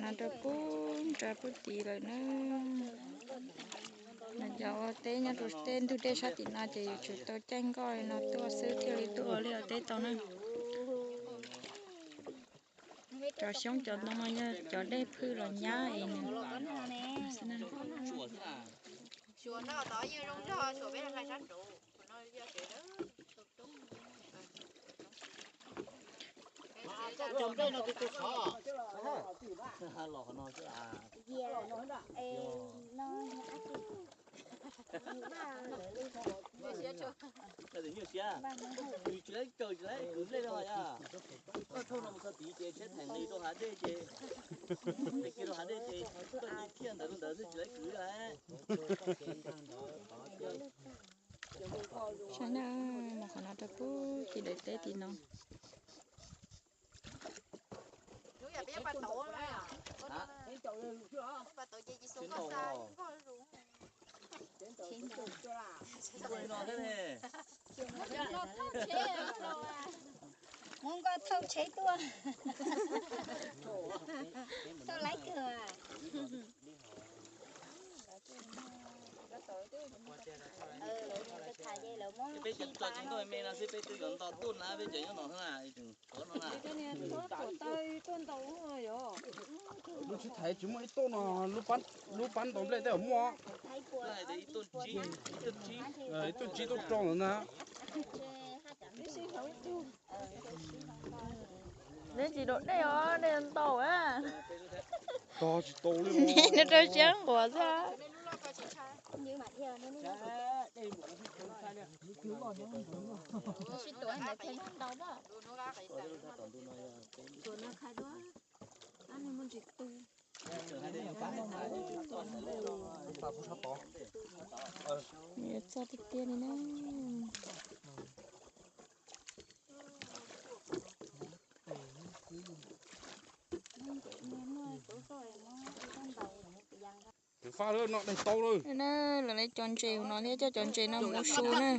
Rau pub nra pub tid lawm na. Cov ua teb nyob rau tej ntug dej sab tim no ces yuav tsum tau caij nkoj li no tuaj xwb thiaj li tuaj ua liaj ua teb tau na. Cov xyoob cov ntoo no yog cov dej phwj los nyab es nws xwb na. Nyuaj siab, tsis laib kwv nplej rau hos yog. Koj thauj no mus txog tid ces tsheb theem nqis rau hav dej ces, nqis rau hav dej ces koj nqis thiaj ntawd rau ntawd xwb tsis laib kwv lawm. Saib na, mus qhov no rau pub tim daim teb tim no. Mus nqa thauj tsheb tuaj. Thauj laib kawg. Peb cov tso tsis nto me no xwb peb twb yuav nto tuaj na, peb cov nyob no na, tuav no na. Lub tsheb thaiv tsis muaj ib tuj no, lub pab ntaus nplej tej zaum muaj. Ib tuj tsib tuj rau ntawd na. Neb tsis dua dej os, dej ntau a. Tog tsis tau li. Neb rau siab nquas xwb. Yuav txog tiag tiag li na. Tus faj lawm no daig tau lawm. Lawv lawv cov ntses no thiab coj cov ntses no mus su na.